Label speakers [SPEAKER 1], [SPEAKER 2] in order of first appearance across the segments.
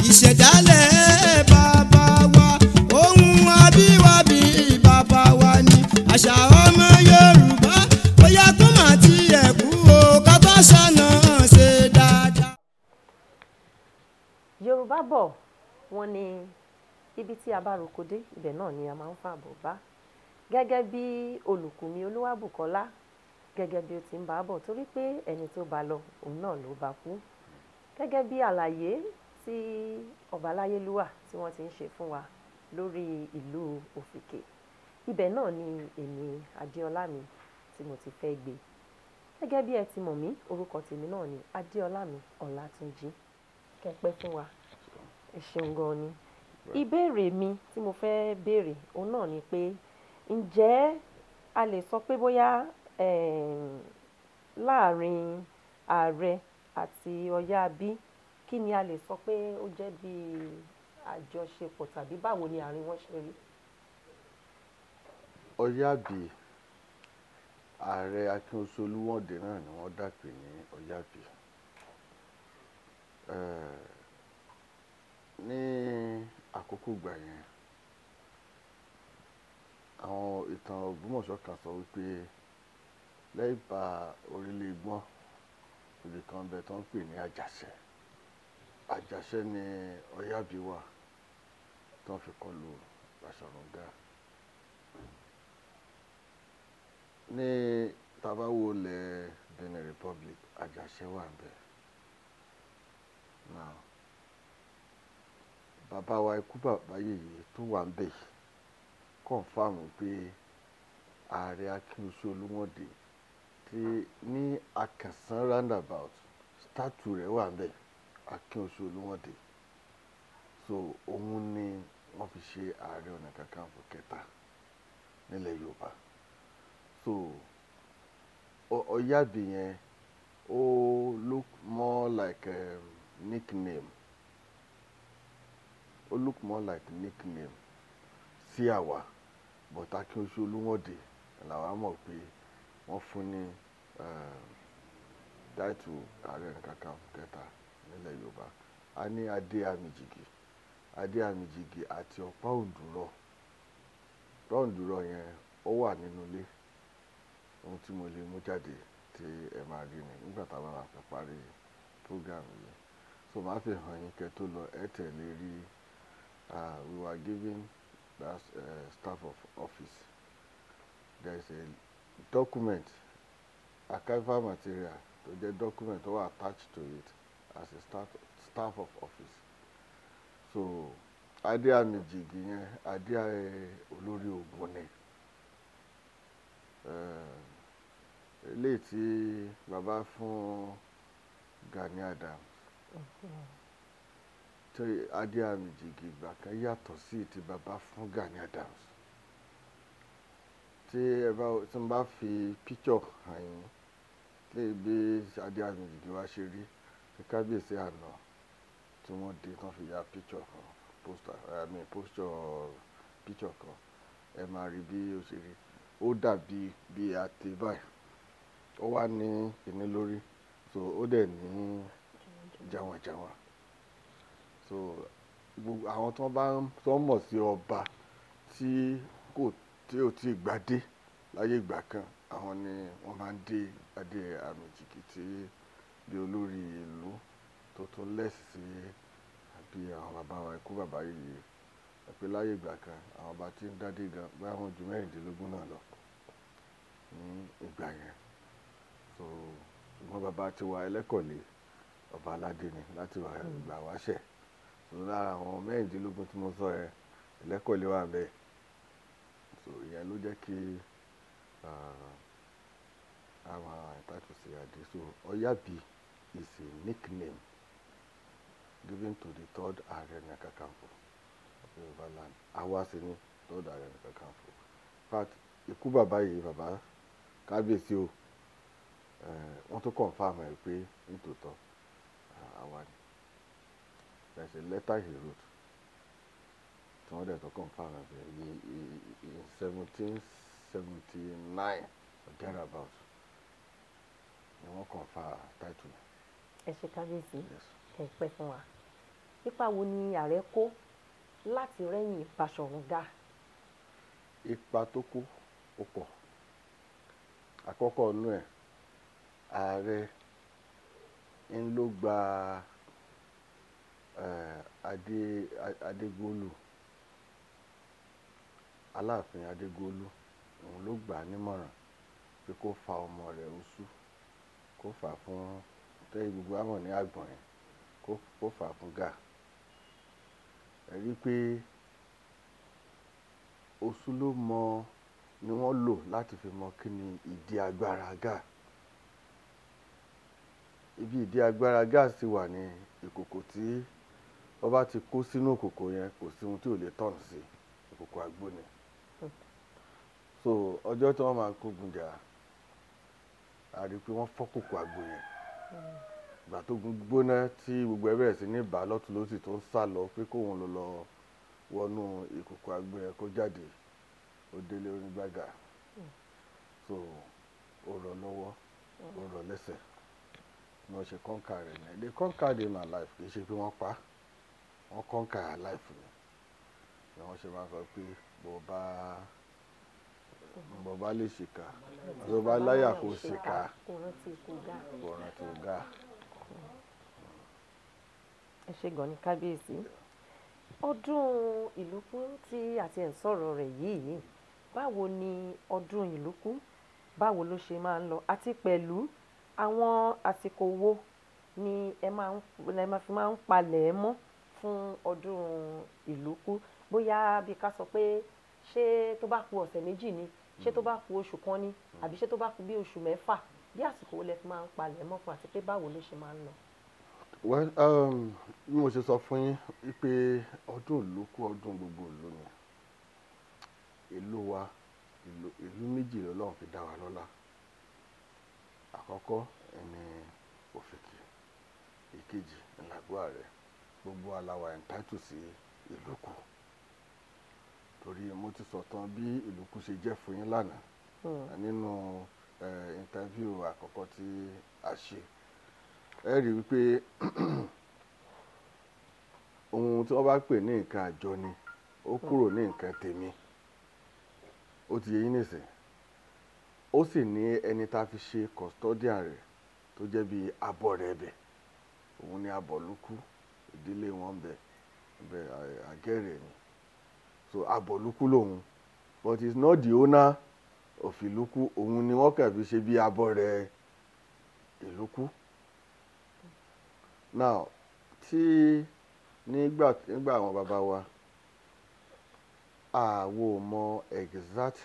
[SPEAKER 1] Ìṣẹ̀dálẹ̀ bàbá wa, ohun abíwábí bàbá wa ni àṣà ọmọ Yorùbá. Bóyá tó máa tiẹ̀ kú o, ká tó ṣàna ṣe dáadáa.
[SPEAKER 2] Yorùbá bọ̀, wọ́n ní ibi tí a bá roko dé, ibẹ̀ náà ni a máa ń fàbọ̀ bá. Gẹ́gẹ́ bí olùkùnmi Olúwàbùkọ́lá, gẹ́gẹ́ bí ó ti ń bá bọ̀, torí pé ẹni tó bá lọ, òun náà ló bá kú. Gẹ́gẹ́ bí àlàyé tí ọba Aláyélúwà tí wọ́n ti ń ṣe fún wa lórí ìlú Òfìkè, ibẹ̀ náà ni èmi Adéọlá mi tí mo ti fẹ́ gbé. Gẹ́gẹ́ bí ẹ ti mọ̀ mí, orúkọ tèmi náà ni Adéọlá mi Ọlátúnjí. Kẹ́pẹ́ fún wa, ẹ ṣeun gan ni. Ìbéèrè mi tí mo fẹ́ béèrè òun náà ni pé, ǹjẹ́ a lè sọ pé bóyá láàrin ààrẹ àti Ọ̀yábí, kí ni a lè sọ pé ó jẹ́ bí àjọṣepọ̀ tàbí báwo ni àárín wọn ṣe rí?
[SPEAKER 3] Ọ̀yábí, ààrẹ Akínoṣù Olúwọ̀ndé náà ni wọ́n dàpè ní Ọ̀yábí. Ní àkókò ìgbà yẹn, àwọn ìtàn Ògbómọ̀ṣọ́ kan sọ wípé lẹ́yìn orílẹ̀ Ìgbọ́n, ibi kan bẹ tó ń pè ní Àjàṣẹ́. Àjàṣẹ́ ni Ọ̀yábí wà tó ń fi kọlu Baṣọ̀run Gáà. Ní tá bá wo ilẹ̀ Benin Republic, Àjàṣẹ́ wà níbẹ̀. Now, bàbá wa ikú bàbá yèyé tó wà níbẹ̀ yìí confirm pé ààrẹ Akínoṣù Olúwọ̀ndé tí ní Akànsán roundabout, statue rẹ̀ wà níbẹ̀, Akínoṣù Olúwọ̀ndé. So òun ni wọ́n fi ṣe Ààrẹ Ọ̀nà Kakanfò kẹta nílẹ̀ Yorùbá. So Ọ̀yábí yẹn ó look more like a nickname. Ó look more like nickname sí àwa, but Akínoṣù Olúwọ̀ndé làwa mọ̀ pé wọ́n fún ní title Ààrẹ Ọ̀nà Kakanfò kẹta nílẹ̀ Yorùbá. A ní Adé Àmìjìgì, Adé Àmìjìgì àti Ọ̀pá Òǹdúrọ̀. Ọ̀pá Òǹdúrọ̀ yẹn ó wà nínú ilé. Ohun tí mo lè mú jáde tí ẹ máa rí ni nígbà tá a bá máa fi parí program yìí. So màá fi hàn yín kẹ́ tó lọ, ẹ tẹ̀lé rí. We were given that staff of office. There is a document, archival material, tó jẹ́ document tó wà attached to it as a staff of office. So Adé Àmìjìgì yẹn, Adé olórí ogun ni. Eléyìí tí bàbá fún Gani Adams, tí Adé Àmìjìgì ìgbà kan yàtọ̀ sí ti bàbá fún Gani Adams. Tí ẹ bá, tí n bá fi picture hàn yín, léyìí bí Adé Àmìjìgì wa ṣe rí, tí kábíyèsí àná tí wọ́n dé tán fi ya picture kan, poster, I mean posture picture kan, ẹ máa rí bí ó ṣe rí. Ó dàbí bí àtẹ báyìí. Ó wà ní kíní lórí, so ó dẹ̀ ní jàwọ̀jàwọ̀. So gbogbo àwọn tó bá ń, tó mọ̀ sí ọba tí kò, tí ò tí gbadé láyé ìgbà kan, àwọn ni wọ́n máa ń dé Adé Àmìjìgì tí bí olórí ìlú tó tún lẹ́sì sí àbí àwọn bàbá wa ikú bàbá yèyé. Ẹ pé láyé ìgbà kan, àwọn ọba tí ń dádé gan, bóyá wọ́n ju mẹ́rìndínlógún náà lọ ní ìgbà yẹn. So ṣùgbọ́n bàbá tiwa Ẹlẹ́kọ̀lé, ọba aládé ni láti wá ìgbà wáṣẹ̀. So lára àwọn mẹ́rìndínlógún tí mo sọ yẹn, Ẹlẹ́kọ̀lé wà níbẹ̀. So ìyẹn ló jẹ́ kí àwọn entitled sí adé. So Ọ̀yábí is a nickname given to the third Ààrẹ Ọ̀nà Kakanfò of Yorùbá land. Àwa sì ni third Ààrẹ Ọ̀nà Kakanfò. In fact, ikú bàbá yìí, bàbá kábíyèsí o, wọ́n tún confirm ẹ̀ pé nítòótọ́ àwa ni. There is a letter he wrote tí wọ́n dẹ̀ tó confirm ẹ̀ pé in 1779 or thereabout ni wọ́n confirm title.
[SPEAKER 2] Ẹ ṣe kábíyèsí.
[SPEAKER 3] Yes.
[SPEAKER 2] Ẹ pẹ́ fún wa. Ipa wo ni ààrẹ kó láti rẹ́yìn Baṣọ̀run Gáà?
[SPEAKER 3] Ipa tó kó ó pọ̀. Àkọ́kọ́ inú ẹ̀, ààrẹ ń ló gba Adégolú, Aláàfin Adégolú, òun ló gbà á nímọ̀ràn pé kó fa ọmọ rẹ̀ Oṣù, kó fà á fún tẹ́yìn gbogbo àmọ̀ ní Àgbọ̀nrín, kó fà á fún Gáà. Ẹ rí i pé Oṣù ló mọ ni wọ́n lò láti fi mọ kí ni ìdí agbára Gáà. Ibi ìdí agbára Gáà sì wà ní ìkòkò tí wọ́n bá ti kó sínú ìkòkò yẹn, kò sí ohun tí ò lè tọ̀nù sí, ìkòkò àgbo ni. So ọjọ́ tí wọ́n máa kógun jà, a rí i pé wọ́n fọ́ kòkò àgbo yẹn. Ìgbà tó gun gbóná tí gbogbo ẹ bẹ̀rẹ̀ sí ní bà lọ́tùn lósì tó ń sá lọ pé kóun lọ lọ wọnú ìkòkò àgbo yẹn kó jáde, ó délé onígbàgà. So ó rọ̀ lọ́wọ́, ó rọ̀ lẹ́sẹ̀. Bí wọ́n ṣe conquer rẹ̀ nìyẹn. They conquered him alive, kì í ṣe pé wọ́n pa á, wọ́n conquer alive ni. Ni wọ́n ṣe máa ń sọ pé bó bá lè ṣìkà, bó bá láyà kó ṣìkà,
[SPEAKER 2] kó rántí ikú Gáà.
[SPEAKER 3] Kó rántí Gáà.
[SPEAKER 2] Ẹ ṣé gan ni, kábíyèsí. Ọdún Ìlúkú tí a ti ẹ̀ ń sọ̀rọ̀ rẹ̀ yìí, báwo ni ọdún Ìlúkú, báwo ló ṣe máa ń lọ, àti pẹ̀lú àwọn àsìkò wo ni ẹ máa ń lẹ máa fi máa ń palẹ̀ mọ́ fún ọdún Ìlúkú? Bóyá bí ká sọ pé ṣé tó bá ku ọ̀sẹ̀ 2 ni, ṣé tó bá ku oṣù 1 ni, àbí ṣé tó bá ku bí oṣù 6, bí àsìkò wo lẹ fi máa ń palẹ̀ mọ́ fún, àti pé báwo ló ṣe máa ń lọ?
[SPEAKER 3] Well, bí mo ṣe sọ fún yín wípé ọdún Ìlúkú ọdún gbogbo ìlú ni. Ìlú wa, ìlú méjì l'Ọlọ́run fi dá wa lọ́lá. Àkọ́kọ́ ẹni Òfìkì, ìkejì Làgọ́ Ààrẹ. Gbogbo wa la wà entitled sí Ìlúkú. Torí mo ti sọ̀tàn bí Ìlúkú ṣe jẹ́ fún yín lánàá nínú interview àkọ́kọ́ tí a ṣe. Ẹ rí i wípé ohun tí wọ́n bá pè ní nǹkan àjọni, ó kúrò ní nǹkan tèmi. Ó ti yé yín nísìnyí. Ó sì ní ẹni tá a fi ṣe custodian rẹ̀ tó jẹ́ bí abọ́ rẹ̀ bẹ̀. Òun ni Abọ̀lúkú, ìdílé wọn bẹ̀, bẹ̀ Àgẹ́rẹ̀ ni. So Abọ̀lúkú lòun, but he is not the owner of Ìlúkú. Òun ni wọ́n kàn fi ṣe bí abọ́ rẹ̀ Ìlúkú. Now, tí nígbà àwọn bàbá wa, àwa ò mọ exact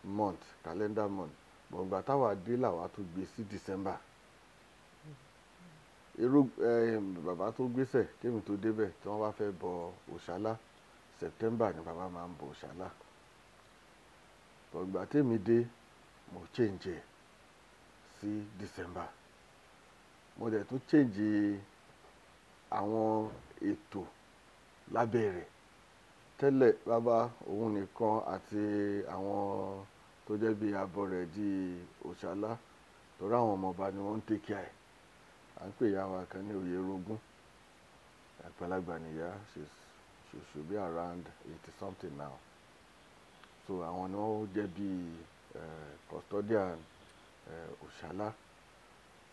[SPEAKER 3] month, calendar month, but ìgbà táwa dé làwa tún gbé sí December. Irú bàbá tó gbéṣẹ̀ kémi tó débẹ̀, tí wọ́n bá fẹ́ bọ Òṣàlá, September ni bàbá máa ń bọ Òṣàlá. But ìgbà tèmi dé, mo change ẹ̀ sí December. Mo dẹ̀ tún change àwọn ètò lábẹ́ rẹ̀. Tẹ́lẹ̀ bàbá òun nìkan àti àwọn tó jẹ́ bí abọ́ rẹ̀ di Òṣàlá, torí àwọn ọmọ ọba ni wọ́n ń take care ẹ̀. À ń pè ìyá wa kan ní Oyèrògún. Àgbàlagbà ni ìyá, she should be around 80 something now. So àwọn ni wọ́n jẹ́ bí custodian Òṣàlá.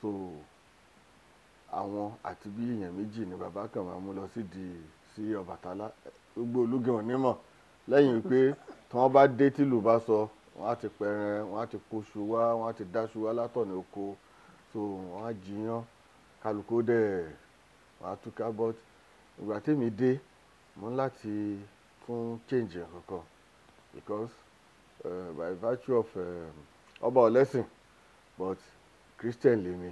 [SPEAKER 3] So àwọn àti bí èèyàn méjì ni bàbá kan máa mú lọ sí Ọbàtálá. Gbogbo ìlú gan ò ní mọ̀. Lẹ́yìn pé tí wọ́n bá dé tí ìlú bá sọ, wọ́n á ti pẹran, wọ́n á ti kóṣù wá, wọ́n á ti dáṣu wá látọ̀nà oko. So wọ́n á jiyán, kálukú dẹ̀, wọ́n á túká. But ìgbà tí èmi dé, mo ní láti tún change nǹkan because by virtue of ọba ọlẹ́sìn, but Christian lèmi.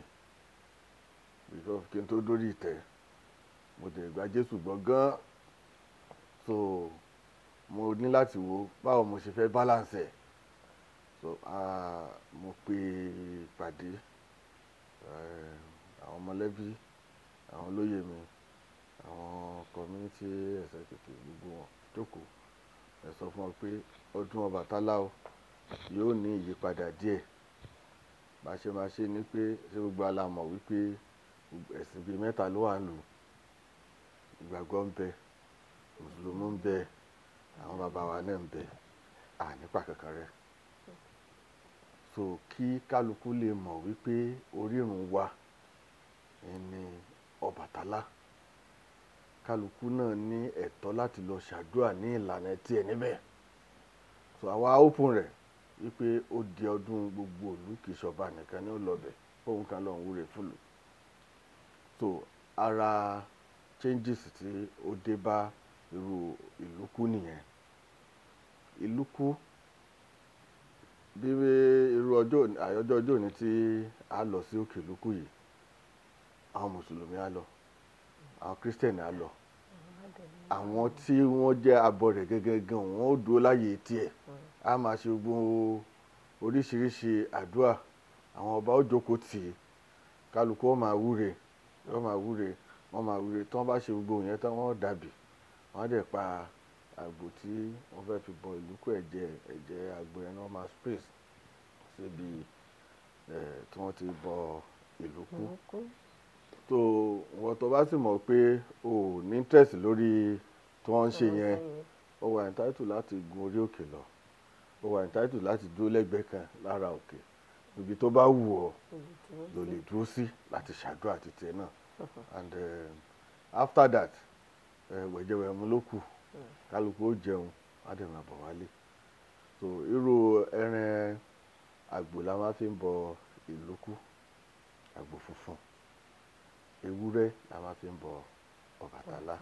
[SPEAKER 3] Because kí n tó dórí ìtẹ́, mo dẹ̀ gba Jésù gbọ́ gan. So mo ní láti wo báwo mo ṣe fẹ́ balance ẹ̀. So mo pe ìpàdé, àwọn mọ̀lẹ́bí, àwọn olóyè mi, àwọn community executive, gbogbo wọn jókòó. Ẹ sọ fún wọn pé ọdún Ọbàtálá o yóò ní ìyípadà díẹ̀. Bá ṣe máa ṣe ni pé ṣé gbogbo wa la mọ̀ wípé ẹ̀sìn bí mẹ́ta ló wà nílùú. Ìgbàgbọ́ ń bẹ, mùsùlùmí ń bẹ, àwọn bàbá wa náà ń bẹ, à nípa kankan rẹ. So kí kálukú lè mọ̀ wípé orírun wa ni Ọbàtálá, kálukú náà ní ẹ̀tọ́ láti lọ ṣàdúrà ní ìlànà tiẹ̀ níbẹ̀. So àwa open rẹ̀ wípé ó di ọdún gbogbo ìlú, kì í ṣọba nìkan ní ó lọ bẹ̀, fóun kan lọ ń wúre fúlù. So ara changes tí ó dé bá irú Ìlúkú nìyẹn. Ìlúkú bí irú ọjọ́ àyájọ́ ọjọ́ òní tí a lọ sí òkè Ìlúkú yìí, àwọn mùsùlùmí á lọ, àwọn kírísítẹ̀nì á lọ, àwọn tí wọ́n jẹ́ abọrẹ̀ gẹ́gẹ́ gan wọ́n ó dúró láyè tiẹ̀, á máa ṣe gbogbo oríṣiríṣi àdúrà, àwọn ọba ó jókòó tì í, kálukú ó máa wúre, wọ́n máa wúre, wọ́n máa wúre. Tí wọ́n bá ṣe gbogbo ìyẹn tán, wọ́n dàbí, wọ́n á dẹ̀ pa àgbò tí wọ́n fẹ́ fi bọ Ìlúkú, ẹ̀jẹ̀ àgbò yẹn ni wọ́n máa spray síbi tí wọ́n ti bọ Ìlúkú. Tó wọ́n tó bá sì mọ̀ pé o ò ní interest lórí tí wọ́n ń ṣe yẹn, ó wà entitled láti gun orí òkè lọ, ó wà entitled láti dúró lẹ́gbẹ̀ẹ́ kan lára òkè, ibi tó bá wù ọ́ ló lè dúró sí láti ṣàdúrà títí ẹ náà. And after that, wẹ̀jẹwẹ̀mu ló kù, kálukú ó jẹun, á dẹ̀ máa bọ̀ wálé. So irú ẹran àgbò la máa fi ń bọ Ìlúkú, àgbò funfun. Ewúrẹ́ la máa fi ń bọ Ọbàtálá,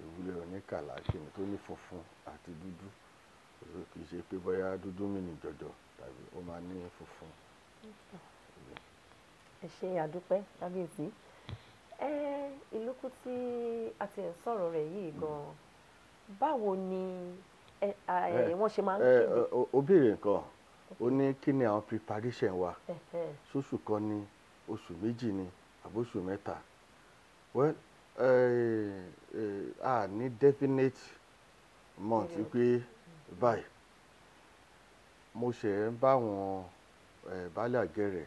[SPEAKER 3] ewúrẹ́ oníkàlà kìnnì tó ní funfun àti dúdú, kì í ṣe pé bóyá dúdú mi ní jọjọ tàbí ó máa ní funfun.
[SPEAKER 2] Ẹ ṣe àdúpẹ́, kábíyèsí. Ìlúkú tí a ti ń sọ̀rọ̀ rẹ̀ yìí gan-an, báwo ni wọ́n ṣe máa ń kéde?
[SPEAKER 3] Ó béèrè nǹkan, ó ní kí ni àwọn preparation wa, ṣóṣù kan ni, oṣù 2 ni, àbóṣù 3? Well, a ní definite month pé báyìí. Mo ṣe ń bá wọn baálé Àgẹ̀rẹ̀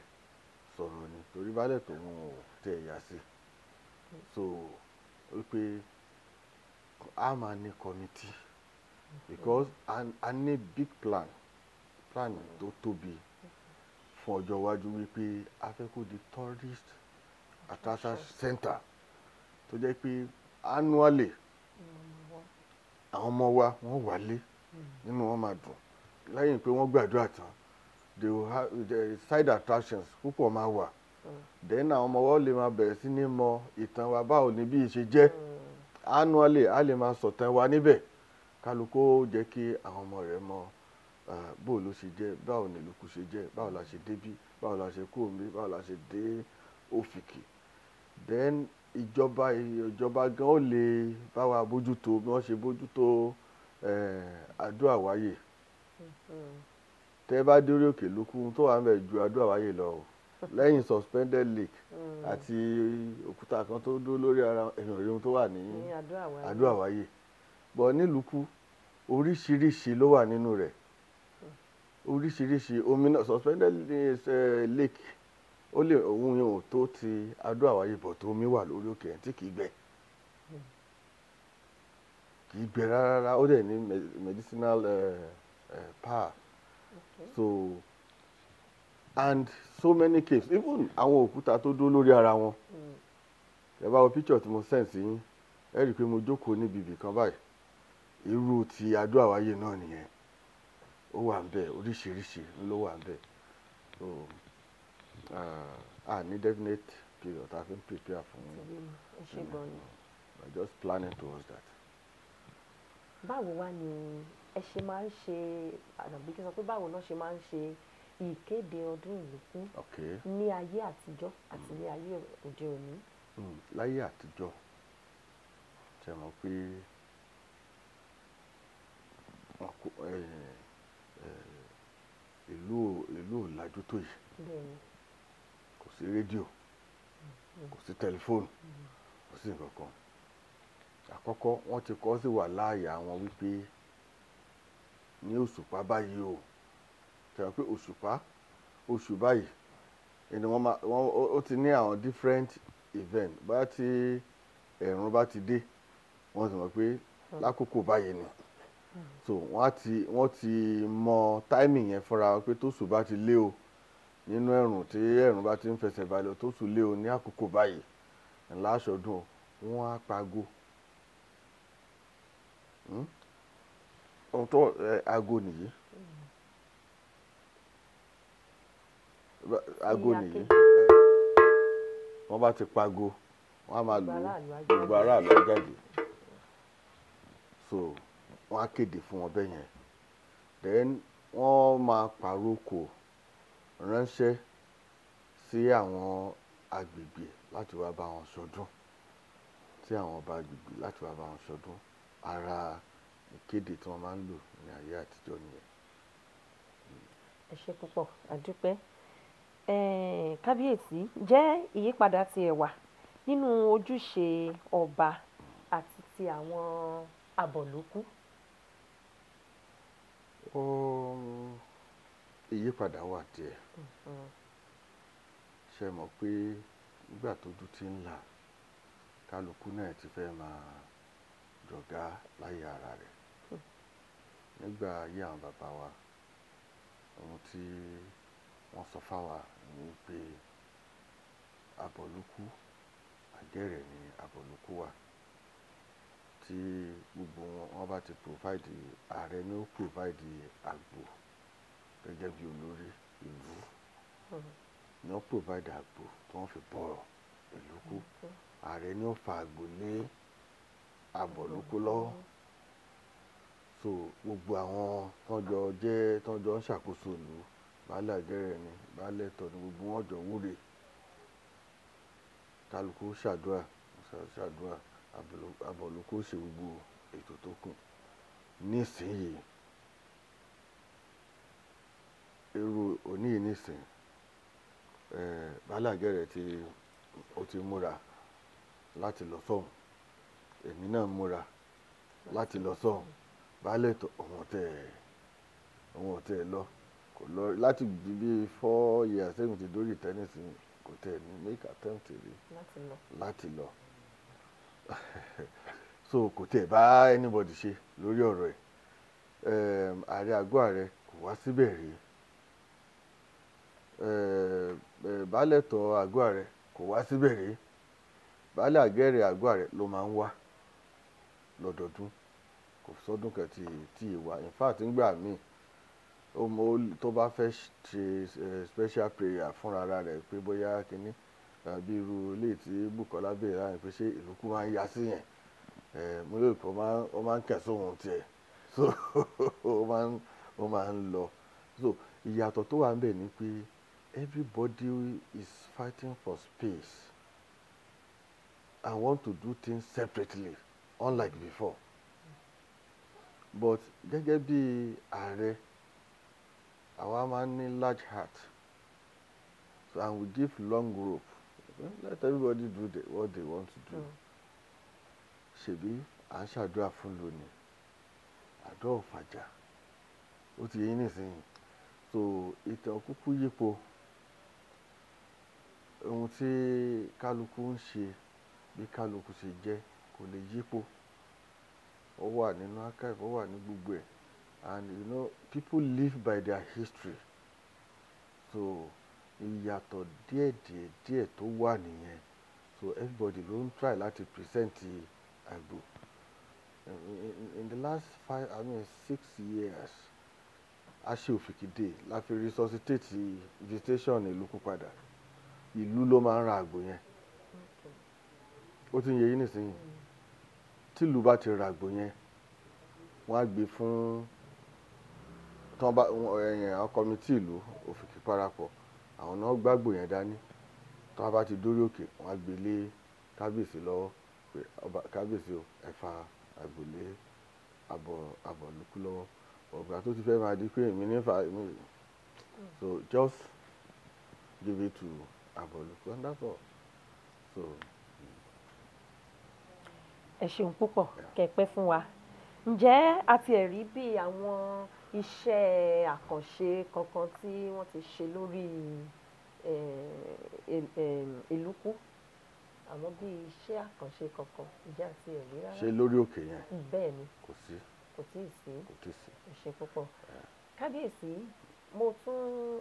[SPEAKER 3] sọ̀rọ̀ ni, torí baálé tòun ò tẹ̀ ẹ̀yà sí. So wípé a máa ní committee, because a ní big plan tó tóbi fún ọjọ́ iwájú, wípé a fẹ́ kó di tourist attraction center tó jẹ́ pé annually àwọn ọmọ wa wọ́n wálé, nínú wọn máa dùn lẹ́yìn pé wọ́n gbàdúrà tán. They will have the side attractions púpọ̀ máa wà. Then àwọn ọmọ wa lè máa bẹ̀rẹ̀ sí ní mọ ìtàn wa, báwo ni bí ṣe jẹ́. Annually a lè máa sọ̀tàn wa níbẹ̀, kálukú ó jẹ́ kí àwọn ọmọ rẹ̀ mọ bó ló ṣe jẹ́, báwo ni Ìlúkú ṣe jẹ́, báwo la ṣe débí, báwo la ṣe kúrò níbí, báwo la ṣe dé Òfìkì. Then ìjọba gan ó lè bá wa bójútó bí wọ́n ṣe bójútó Àdó Àwáyè. Tẹ́ bá dé orí òkè Ìlúkú, tó wà níbẹ̀ ju Àdó Àwáyè lọ o, lẹ́yìn suspended lake àti òkúta kan tó dúró lórí ara èèyàn rí ohun tó wà ní Àdó Àwáyè. Bọ̀ nílùú oríṣiríṣi ló wà nínú rẹ̀, oríṣiríṣi omi náà, suspended lake ó lè òun yẹn ò tó ti Àdó Àwáyè, bọ̀ tó omi wà lórí òkè yẹn tí kì í gbẹ, kì í gbẹ rárá. Ó dẹ̀ ní medicinal power. So and so many caves, even àwọn òkúta tó dúró lórí ara wọn. Ẹ bá wo picture tí mo send sí yín, ẹ rí i pé mo jókòó níbi ibì kan báyìí, irú ti Àdó Àwáyè náà nìyẹn, ó wà ń bẹ̀, oríṣiríṣi ló wà ń bẹ̀. So a ní definite period a fi ń prepare fún.
[SPEAKER 2] Ẹ ṣe gan ni.
[SPEAKER 3] We are just planning towards that.
[SPEAKER 2] Báwo wá ni ẹ ṣe máa ń ṣe, àbí kí n sọ pé báwo náà ṣe máa ń ṣe ìkéde ọdún Ìlúkú ní ayé àtijọ́ àti ní ayé òde òní?
[SPEAKER 3] Láyé àtijọ́, ṣe mọ̀ pé ìlú ò lajú tó yìí, kò sí rédíò, kò sí tẹlifóònù, kò sí nǹkan kan. Àkọ́kọ́ wọ́n ti kọ́ sí wà láàyè àwọn wípé ní òṣùpá báyìí o, ṣe mọ̀ pé òṣùpá oṣù báyìí ni wọ́n máa wọ́n ó ti ní àwọn different event bóyá tí ẹ̀rùn bá ti dé, wọ́n ti mọ̀ pé lákòókò báyìí ni. So wọ́n ti mọ táìmì yẹn fúnra wọn pé tóṣù bá ti lé o nínú ẹ̀rùn, tí ẹ̀rùn bá ti ń fẹsẹ̀ balẹ̀, tóṣù lé o ní àkókò báyìí ńlá aṣọdún o, wọ́n á pago. Ohun tó aago nìyí, aago nìyí. Wọ́n bá ti pago, wọ́n á máa lù ú, gbogbo aráàlú á jáde. So wọ́n á kéde fún wọn bẹ́ẹ̀ yẹn. Then wọ́n máa pàrokò ránṣẹ́ sí àwọn agbègbè láti wá bá wọn ṣọdún, tí àwọn ọba agbègbè láti wá bá wọn ṣọdún. Ara ìkéde tí wọ́n máa ń lò ní ayé àtijọ́ nìyẹn.
[SPEAKER 2] Ẹ ṣé púpọ̀, àdúpẹ́. Kábíyèsí, jẹ́ ìyípadà ti ẹ̀ wà nínú ojúṣe ọba àti ti àwọn abọ̀lókú?
[SPEAKER 3] Ìyípadà wà díẹ̀. Ṣé mọ̀ pé nígbà tójú ti ń là, kálukú náà ti fẹ́ máa jọ̀gá láyé ara rẹ̀. Nígbà ayé àwọn bàbá wa, ohun tí wọ́n sọ fáwa ni pé abọ̀lúkú, àgẹ́rẹ̀ ni abọ̀lúkú wà. Tí gbogbo wọn bá ti provide, ààrẹ ni ó provide àgbò gẹ́gẹ́ bí olórí ìlú. Ni ó provide àgbò tí wọ́n fi bọ ìlú kú. Ààrẹ ni ó fa àgbò lé abọ̀lúkú lọ́wọ́. So gbogbo àwọn tán jọ jẹ́, tán jọ ń ṣàkóso ìlú, baálé àgẹ́rẹ̀ ni, baálé ẹ̀tọ́ ni, gbogbo wọn jọ wúre. Kálukú ṣàdúrà, ṣàdúrà, abọ̀lúkú ṣe gbogbo ètò tó kù. Nísìnyí, irú òní yìí nísìnyí, baálé àgẹ́rẹ̀ tí ó ti múra láti lọ sọ́hùn. Èmi náà múra láti lọ sọ́hùn. Baálé ẹ̀tọ́ òun ò tẹ̀ lọ. Kò lọ láti bí 4 years sẹ́yìn tí dórí ìtẹ́ nísìnyí, kò tẹ̀ ní make attempt rí láti lọ. So kò tẹ̀ bá anybody ṣe lórí ọ̀rọ̀ ẹ̀. Ààrẹ àgọ́ ààrẹ kò wá síbẹ̀ rí. Baálé ẹ̀tọ́ àgọ́ ààrẹ kò wá síbẹ̀ rí. Baálé àgẹ́rẹ̀ àgọ́ ààrẹ ló máa ń wá lọ́dọọdún. Kò sọ́dún kan tí ì wá. In fact, nígbà míì, tó bá fẹ́ ṣe special prayer fúnra ara rẹ̀ pé bóyá kíní, bí irú ilé tí Bùkọ́lá béèrè láàrin pé ṣé ìlú kú máa ń ya sí yẹn. Mo lérò pé ó máa ń kẹ̀ sóhun tiẹ̀. So ó máa ń lọ. So ìyàtọ̀ tó wà níbẹ̀ ni pé everybody is fighting for space and want to do things separately, unlike before. But gẹ́gẹ́ bí ààrẹ, àwa máa ń ní large heart, so and we give long rope. Let everybody do what they want to do. Ṣèbí à ń ṣàdúrà fún lónìí, àdúrà ò fàjà, ó ti yé yín nísìnyí. So ìtàn kúkú yípo. Ohun tí kálukú ń ṣe bí kálukú ṣe jẹ́ kò lè yípo. Ó wà nínú archive, ó wà ní gbogbo ẹ̀. And you know, people live by their history. So ìyàtọ̀ díẹ̀ díẹ̀ díẹ̀ tó wà nìyẹn. So everybody ló ń try láti present àgbò. In the last 5, I mean 6 years, a ṣe òfìkì dé la fi resuscitate visitation ìlú kú padà. Ìlú ló máa ń ra àgbò yẹn. Ó ti ń yé yín nísìnyí. Tí ìlú bá ti ra àgbò yẹn, wọ́n á gbé fún tán bá ẹ̀yìn àwọn kọmitì ìlú òfìkì parapọ̀, àwọn náà gbàgbò yẹn dání. Tán bá ti dórí òkè, wọ́n á gbé lé kábíyèsí lọ́wọ́ pé ọba kábíyèsí o, ẹ fa àgbò lé abọ̀lúkú lọ́wọ́. Ọ̀gbà tó ti fẹ́ máa di pé èmi ní fa èmi. So just give it to abọ̀lúkú and that's all. So.
[SPEAKER 2] Ẹ ṣeun púpọ̀, kẹ́ pẹ́ fún wa. Ǹjẹ́ a ti ẹ̀ rí bí àwọn iṣẹ́ àkànṣe kankan tí wọ́n ti ṣe lórí ìlú kú? Àwọn bí iṣẹ́ àkànṣe kankan, ǹjẹ́ àti ẹ̀rí rárá?
[SPEAKER 3] Ṣé lórí òkè yẹn?
[SPEAKER 2] Bẹ́ẹ̀ ni.
[SPEAKER 3] Kò sí.
[SPEAKER 2] Kò tíì sí.
[SPEAKER 3] Kò tíì sí.
[SPEAKER 2] Ẹ ṣé púpọ̀. Kábíyèsí, mo tún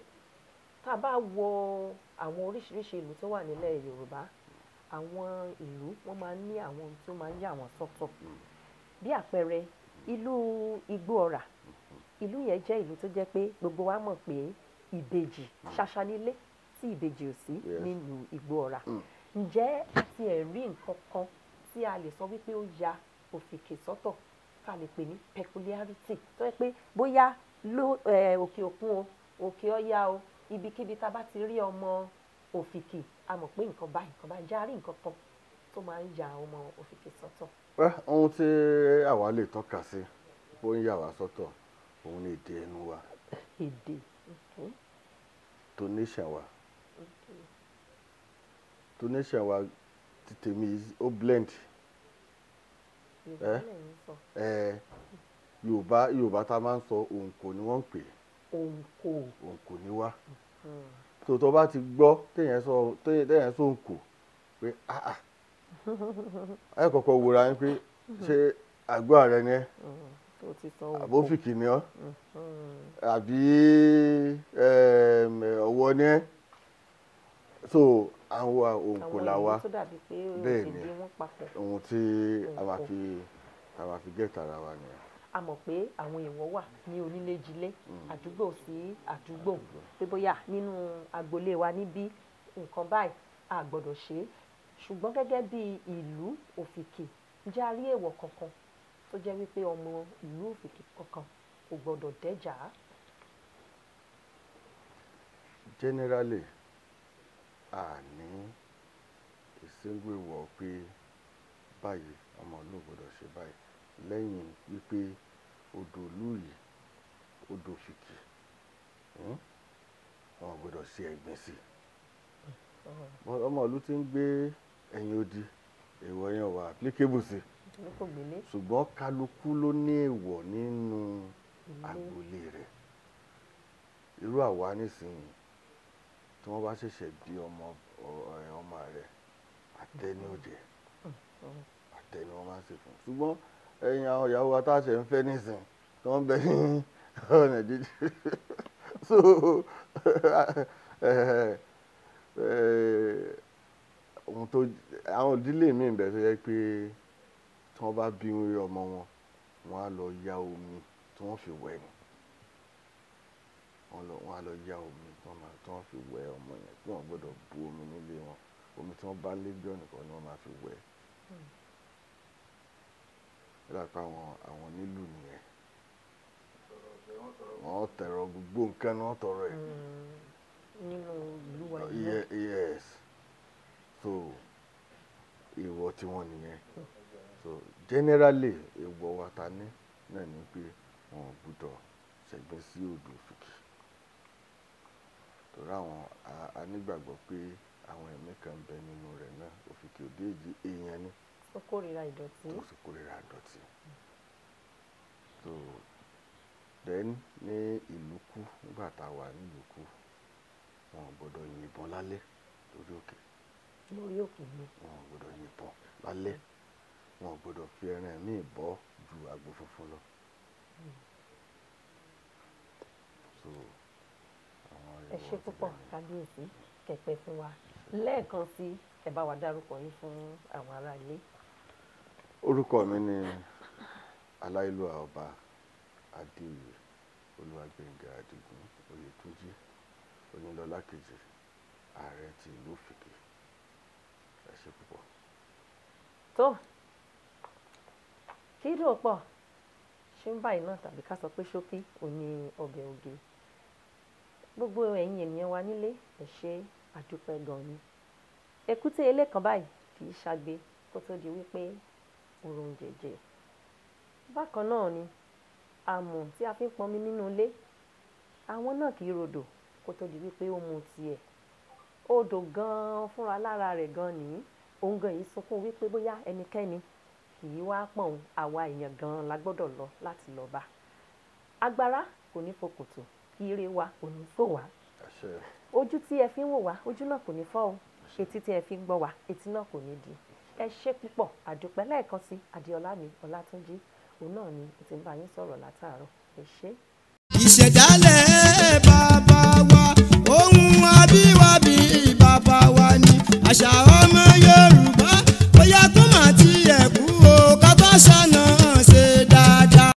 [SPEAKER 2] tá a bá wo àwọn oríṣiríṣi ìlú tó wà nílẹ̀ Yorùbá, àwọn ìlú wọ́n máa ń ní àwọn ohun tí ó máa ń yà wọ́n sọ́tọ̀. Bí àpẹẹrẹ, ìlú Igbó-Ọrà, ìlú yẹn jẹ́ ìlú tó jẹ́ pé gbogbo wa mọ̀ pé ìbejì ṣaṣa nílé tí ìbejì ò sí nílùú Igbó-Ọrà. Ǹjẹ́ a ti ẹ̀ rí nǹkan kan tí a lè sọ wípé ó ya Òfìkì sọ́tọ̀, ká lè pè ní peculiarity, tó jẹ́ pé bóyá òkè òkun o, òkè ọya o, ibikíbi tá a bá ti rí ọmọ Òfìkì, a mọ̀ pé nǹkan báyìí, nǹkan báyìí, ǹjẹ́ a rí nǹkan kan tó máa ń ya ọmọ Òfìkì sọ́tọ̀?
[SPEAKER 3] Ohun tí àwa lè tọ́ka sí bó ń yà wá sọ́tọ̀, òun ni èdè ẹnu wa.
[SPEAKER 2] Èdè.
[SPEAKER 3] Tonation wa. Tonation wa ti tèmi ó blend.
[SPEAKER 2] Yorùbá lẹ́yìn sọ.
[SPEAKER 3] Yorùbá, Yorùbá tá a máa ń sọ, òǹkò ni wọ́n ń pè.
[SPEAKER 2] Òǹkò.
[SPEAKER 3] Òǹkò ni wá. Tó bá ti gbọ́ téèyàn sọ, téèyàn sọ òǹkò pé ah ah, ẹ kọ́kọ́ wòra yín pé ṣé àgọ́ ààrẹ ni ẹ́, àbófìkì ni ọ́, àbí ọ̀wọ́ ni ẹ́. So àwọn òǹkò là wá. Bẹ́ẹ̀ ni, ohun tí a máa fi gẹ́tà ara wa nìyẹn.
[SPEAKER 2] A mọ̀ pé àwọn èèwọ̀ wà ní oníléjilé, àdúgbò sí àdúgbò, pé bóyá nínú agboolé wa níbí nǹkan báyìí a gbọ́dọ̀ ṣe é. Ṣùgbọ́n gẹ́gẹ́ bí ìlú Òfìkì, ǹjẹ́ a rí èèwọ̀ kankan tó jẹ́ wípé ọmọ ìlú Òfìkì kankan kò gbọ́dọ̀ dẹ́jà?
[SPEAKER 3] Generally, a ní ìsìnkú èèwọ̀ pé báyìí ọmọ ìlú ò gbọ́dọ̀ ṣe báyìí, lẹ́yìn wípé odò ìlú yìí, odò Òfìkì, wọn ò gbọ́dọ̀ ṣe ẹ̀gbin sí i. Ọmọ ìlú tí ń gbé ẹ̀yìn odi, èèwọ̀ yẹn wà applicable sí. Ṣùgbọ́n kálukú ló ní èèwọ̀ nínú agboolé rẹ̀. Irú àwa nísìnyí, tí wọ́n bá ṣẹ̀ṣẹ̀ bí ọmọ rẹ̀, àtẹ ni ó jẹ, àtẹ ni wọ́n máa ń ṣe fún un. Ṣùgbọ́n ẹ̀yin àwọn ìyàwó wa tá a ṣe ń fẹ́ nísìnyí, tí wọ́n bẹ ní ọ̀nà jíjìn. So ohun tó àwọn ìdílé mi ń bẹ tó yẹ pé tí wọ́n bá bí ọmọ wọn, wọ́n á lọ ya omi tí wọ́n fi wẹ̀ ni. Wọ́n á lọ ya omi tí wọ́n fi wẹ̀ ọmọ yẹn, tí wọ́n gbọ́dọ̀ bu omi nílé wọn. Omi tí wọ́n bá lé gbé ọ̀nìkan ni wọ́n máa fi wẹ̀. Ó dà pé àwọn onílù nìyẹn. Wọ́n tẹ̀rọ gbogbo nǹkan ni wọ́n tọrọ ẹ̀.
[SPEAKER 2] Nínú ìlú wa yìí.
[SPEAKER 3] Yes. So èèwọ̀ tí wọ́n nìyẹn. So generally èèwọ̀ wa ta ní náà ni pé wọn ò gbọ́dọ̀ ṣẹ̀gbin sí odò Òfìkì. Torí àwọn a nígbàgbọ́ pé àwọn ẹ̀mí kan bẹ nínú rẹ̀ náà. Òfìkì òde èjì èèyàn ni.
[SPEAKER 2] Tó kórìíra ìdọ̀tí.
[SPEAKER 3] Tó sì kórìíra ìdọ̀tí. So then ní ìlú kú, nígbà tá a wà ní ìlú kú, wọn ò gbọ́dọ̀ yìnbọn lálẹ́ lórí òkè.
[SPEAKER 2] Lórí òkè ni.
[SPEAKER 3] Wọn ò gbọ́dọ̀ yìnbọn lálẹ́. Wọn ò gbọ́dọ̀ fi ẹran míì bọ́ ju àgbò funfun lọ. So àwọn
[SPEAKER 2] Ẹ ṣé púpọ̀ kábíyèsí, kẹ̀pẹ́ fún wa. Lẹ́ẹ̀kan sí, ẹ bá wa dárúkọ yín fún àwọn ará ilé.
[SPEAKER 3] Orúkọ mi ni Aláìlúwà Ọba Adéoyè Olúwagbénga Àdìgún Oyètúnjí Onílọlá kejì, ààrẹ ti ìlú Òfìkì. Ẹ ṣé púpọ̀.
[SPEAKER 2] Tó kí ló pọ̀ ṣé ń báyìí náà, tàbí ká sọ pé ṣókí òní ọbẹ̀ oge. Gbogbo ẹ̀yin ènìyàn wa nílé, ẹ ṣé àdúpẹ́ gan ni. Èkúté ilé kan báyìí kì í ṣagbe kó tó di wípé òrùn jẹjẹ. Bákan náà ni amọ̀ tí a fi ń pọnmi nínú ilé, àwọn náà kì í rodò kó tó di wípé ó mu tiẹ̀. Odò gan-an fúnra lára rẹ̀ gan-an nìyí. Òun gan yìí sunkún wípé bóyá ẹnikẹ́ni kì í wá pọ̀n òun, àwa èèyàn gan-an la gbọ́dọ̀ lọ láti lọ bá. Agbára kò ní fokòtò, ire wa kò ní fò wá. Ojú tí ẹ fi ń wò wá, ojú náà kò ní fọ́ o. Etí tí ẹ fi ń gbọ́ wa, etí náà kò ní di. Ẹ ṣé púpọ̀, àdúpẹ́ lẹ́ẹ̀kan sí. Adéọlá mi Ọlátúnjí, òun náà ni ó ti ń bá yín sọ̀rọ̀ látàárọ̀. Ẹ ṣé.
[SPEAKER 1] Ìṣẹ̀dálẹ̀ bá.